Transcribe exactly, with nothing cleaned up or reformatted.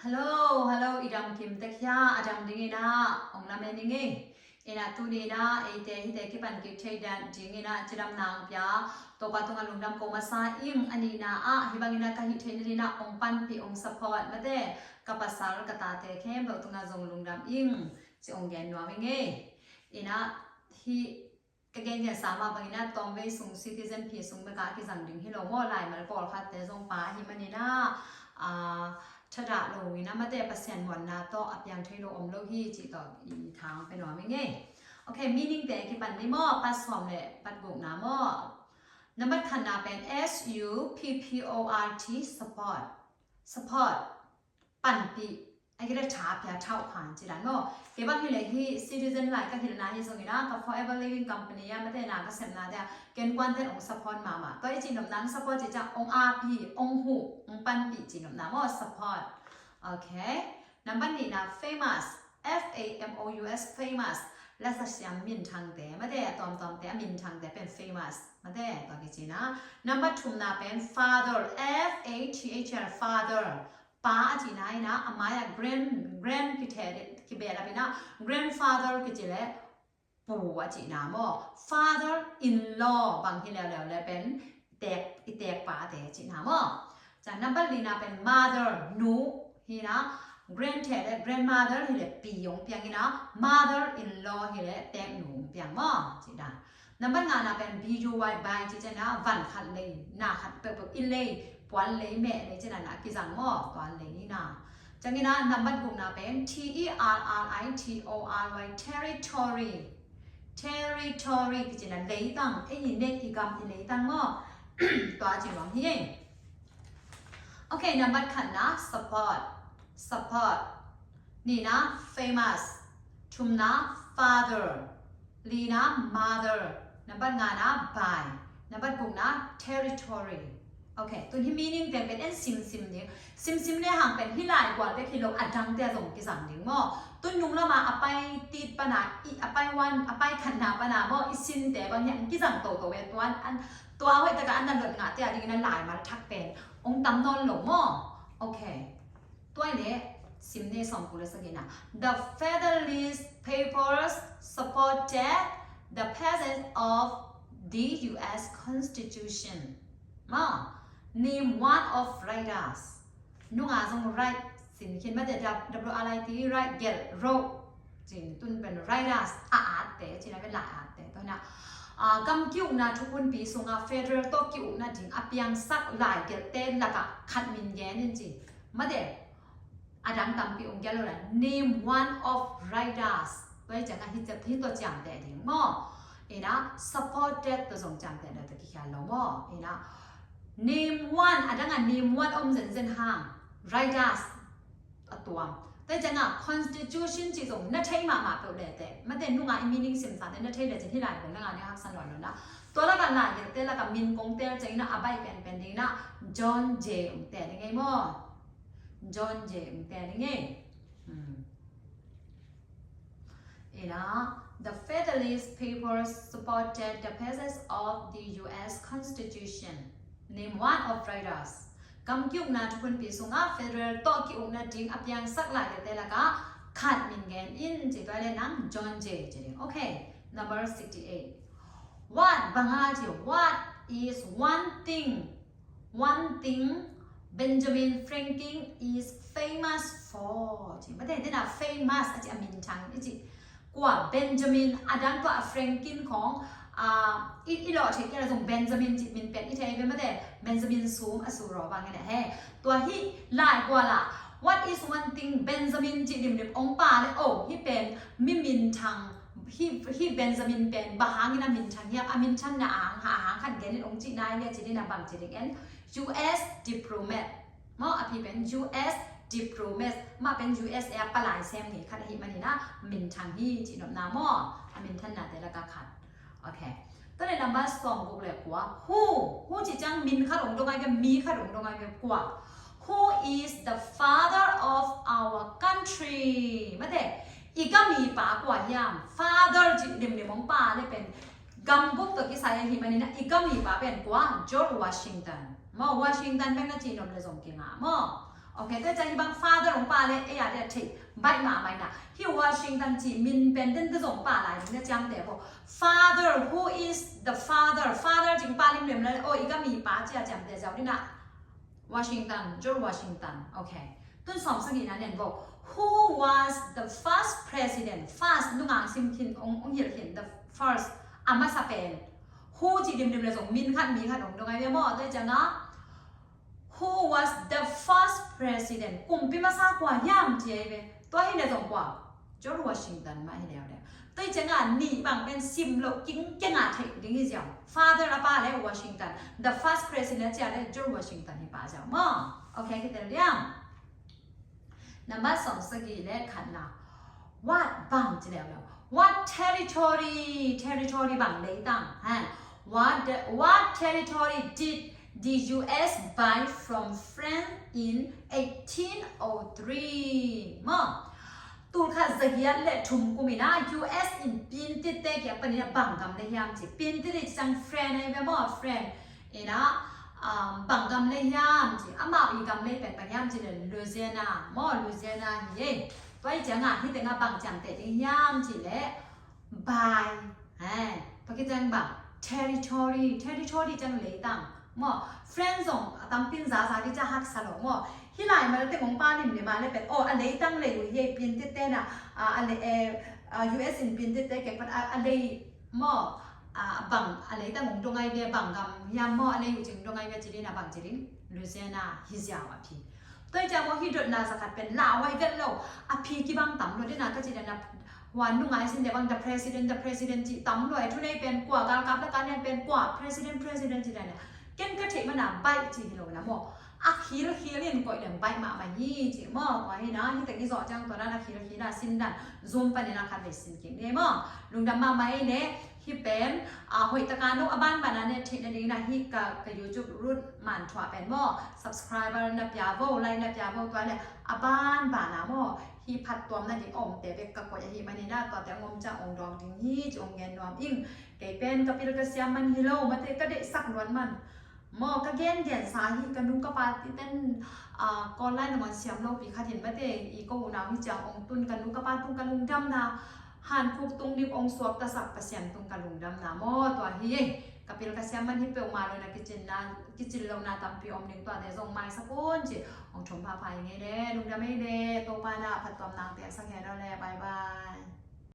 Hello, hello, i dam kim tek hia, a dam ding ina, ong lamen ing ei. Ina tuni ina, eite hite kipan kik thei dan ding ina, cidam nang pia, Topa tunga lungdam ko masa ing, a nihna ah, hi bang ina ka hih thei na ding ina, ong panpih, ong support, mate, ka pasal, ka tate khempeuh tunga zong lungdam ing, ci ong gen nuam ing ei. Ina, hi, ka gen gen sa mah bangin a tawmvei sung citizen phi sung bek a kizang ding hi lo maw, laimal pawlkhatte zong pa ahi manin a, a, thadah lo in a mate Pasian muanna tawh a piang thei lo om lo hi cih tawh i thang pe nuam ing ei. Ok, meaning te kipan ni maw, part sawm le part gukna maw. Nambat khatna pen S U P P O R T, support. Support. Panpih, a kile tha pia, thauk khan ci dan maw. Kei bang hi le hi citizen lai ka hilhna hi zong ina, ka Forever Living Company a mate na ka sepna te a, ken kuan ten ong support mahmah. Tua i ci nopna ong support ci ciang ong api, ong huh, ong panpih ci nopna maw, support. Ok. Nambat nihna famous, F A M O U S, famous. Lasa siam minthangte, mate a tuamtuamte a minthangte pen famous. Mate, tua kici na. Nambat thumna pen father, F A T H E R, father. Pa a cihna ina, a mai-ah grand, grand kithe, kibehlap ina, grandfather kici le, pu a cihna maw. Father in law bang hi leuleu le pen, i tek, i tekpate a cihna maw. Ciang nambat lina pen mother, nu, hi ina, grandte le grandmother hi le pi ong piang ina, mother in law hi le teknu ong piang maw. Cih dan. Nambat ngana pen B U Y, buy, ci ciang a van khat lei, na khat peuhpeuh i lei, puan lei, meh lei ci dan a kizang maw, puan lei ni na. Ciang ina nambat gukna pen T E R R I T O R Y, territory. Territory kici na leitang, ei i neih i gam i leitang maw. Tua ci nuam hi ei. Ok, nambat khatna support. Support. Nihna famous. Thumna father. Lina mother. Nambat ngana buy. Nambat gukna territory. Ok, tun hi meaning pen pen en simsim ding. Simsim le hang pen hi lai gual bek hi lo, a dangte a zong kizang ding maw. Tun nung lama a pai tit pana, i a pai wan, a pai khatna pana maw, i sinte bang hian kizang toto ve tuan an, tua hoih taka an na lot ngahte a ding ina laimal thak pen ong tam nawn lo maw. Ok. Tua i le sim ne sawm kul le sagihna. The Federalist Papers supported the passage of the U S Constitution. Ma, name one of writers. Nunga zong write sin khin mate, W R I T E, write, gelh, wrote. Cin tun pen writers a atte, cin a pen lai atte. Tua hina, a, gam kiukna thukhunpi sunga federal tawh kiukna ding a piangsak lai gelhte laka khat min gen in ci. Mate, a dang tampi ong gelh lo la, name one of writers. Tua hi ciang a hi ciang, hi tua ciamteh ding maw. Ina supported tua zong ciamteh ding tua kikhial lo maw. Ina name one, a dang a name one om zenzen hang. Writers a tuam. Tua hi ciang a constitution ci zong na thei mahmah peuh le teh. Mate nunga i meaning simsa teh na thei le cin hi lai kong na ngah ni haksa nuam lo na. Tua laka lai gelhte laka min kong tel ciang ina a baih penpen ding ina John Jay ong tel ding ei maw. John Jay ong tel ding ei. Hmm. Ina, the Federalist Papers supported the passage of the U S Constitution. Name one of writers. Gam kiukna thukhunpi sunga federal tawh kiukna ding a piangsak lai gelhte laka khat min gen in ci, tua le nang John Jay ci ding. Ok, number sixty-eight. What, banga ci, what is one thing, one thing Benjamin Franklin is famous for? Ci, mate, dena famous a ci a minthang i ci. Kua Benjamin, a dang tua a Franklin khong, a, i, i lawh theih kei la zong Benjamin ci min pen i thei ve mate, Benjamin Sum a suraw bang ina he. Tua hi lai kua la, what is one thing Benjamin ci limlim ong pa le, oh, hi pen mi minthang, hi, hi Benjamin pen bang hangin a minthang hiam, a minthanna a hang, a hang khat gen in ong ci nai le ci ding a bang ci ding en, U S diplomat. Maw, a pi pen U S diplomat, mah pen U S A a palai sem ni khat ahi manin a minthang hi ci nopna maw, a minthanna te laka khat. Ok. Tua le number sawm guk le kua. Who? Who ci ciang min khat ong dong ai ve, mi khat ong dong ai ve, kua. Who is the father of our country? Mate, i gam i pa kua hiam? Father ci limlim ong pa le pen gam bup tawh kisai ahi manin a i gam i pa pen kua, George Washington. Maw, Washington bek na ci nop le zong kingah maw. Ok, tua ciang hih bang father hong pah leh ei a ding a theih baih mahmah in ah, hih Washington cih min pen den te zong pah lai ding na ciamteh bo. Father, who is the father? Father cih pah limlim leh, oh, i gam i pa ci a ciamteh ziau ding ah. Washington, George Washington. Ok. Tun sawm sagihna nen bo. Who was the first president? First, nunga sim khin, ong, ong hilh khin, the first, a masa pen. Who cih limlim leh zong min khat mi khat ong dong ai ve maw. Tua ciang ah, who was the first president? Kumpi masa kua hiam ci ai ve. Tua hi leh zong kua? George Washington mah hi leuleu. Tua ciang ah nih bang pen sim loh kingkeng a theih ding hi ziau. Father a pah leh Washington. The first president ci a leh George Washington hi pah ziau maw. Ok, kitel diam. Number sawm sagih leh khatna. What bang ci leuleu. What territory, territory bang leitang. Ha. What, what territory did the U S buy from France in eighteen oh three? Maw. Tulkhat zagiat leh thum kum in ah U S in Pintit te kiang panin ah bang gam lei hiam ci. Pintit i cih ciang French ai ve maw, French. In ah, um, bang gam lei hiam ci. Amau i gam lei pen bang hiam ci leh Louisiana. Maw, Louisiana hi e. Tua i ciang ah hih teng ah bang ciamteh ding hiam ci leh buy. Hai, tua khit ciang bang territory, territory ciang leitang. Maw, French zong a tampi in za za ding ci a haksa lo maw. Hih lai mal teng ong pah limlim a leh pen, oh, a leitang lei uh hi e, Pintit te na, a, a lei, eh, a, U S in Pintit te kiang pan a, a lei maw, a, bang a leitang ong dong ai ve, bang gam hiam maw, a lei uh cih dong ai ve ci ding a, bang ci ding, Louisiana hi ziau a phi. Tua i ciang maw, hih dotna za khat pen lauhuai vet lo, a phi kibang tam lo ding a, ka ci dan a, hua nung ai sin leh bang the president, the president cih tam lo, a thunei pen kua, galkap lak a lian pen kua, president, president ci dan a. Ken ka theih man a baih ci hi lo na maw. A khilkhil in koih leng baih mahmah hi ci maw. Tua hi na, hih teng i zawh ciang tua dan a khilkhil a sin dan, Zoom panin a khat vei sin kik ni maw. Lungdam mahmah ei leh, hih pen, a, hoih taka no a banban a ne theih nading in ah hih ka, ka YouTube Ruth Manthuah pen maw, subscriber na pia vo, like na pia vo, tua leh a banban a maw, hih phattuamna ding omte bek ka koih ahih manin ah, tuate ong om ciang ong dawng ding hi ci ong gen nuam ing. Kei pen ka pil ka siam man hi lo, mate ka deihsak luat man. Maw, ka gengensa hi, ka nu ka pa titen, a, kawl lai nangawn siam lopi khat hi in mate, i ko unau hi ciang ong tun ka nu ka pa tung ka lungdamna, hankhuk tung ding ong suaktasak Pasian tung ka lungdamna maw, tua hi. Ka pil ka siam man hi peuhmah lo in ah kicin na, kicin lohna tampi om ding, tuate zong maisak un ci ong thum phapha ing ei leh, lungdam ei leh, Topa in ah phattuamna ong piaksak hen aw leh, bye bye.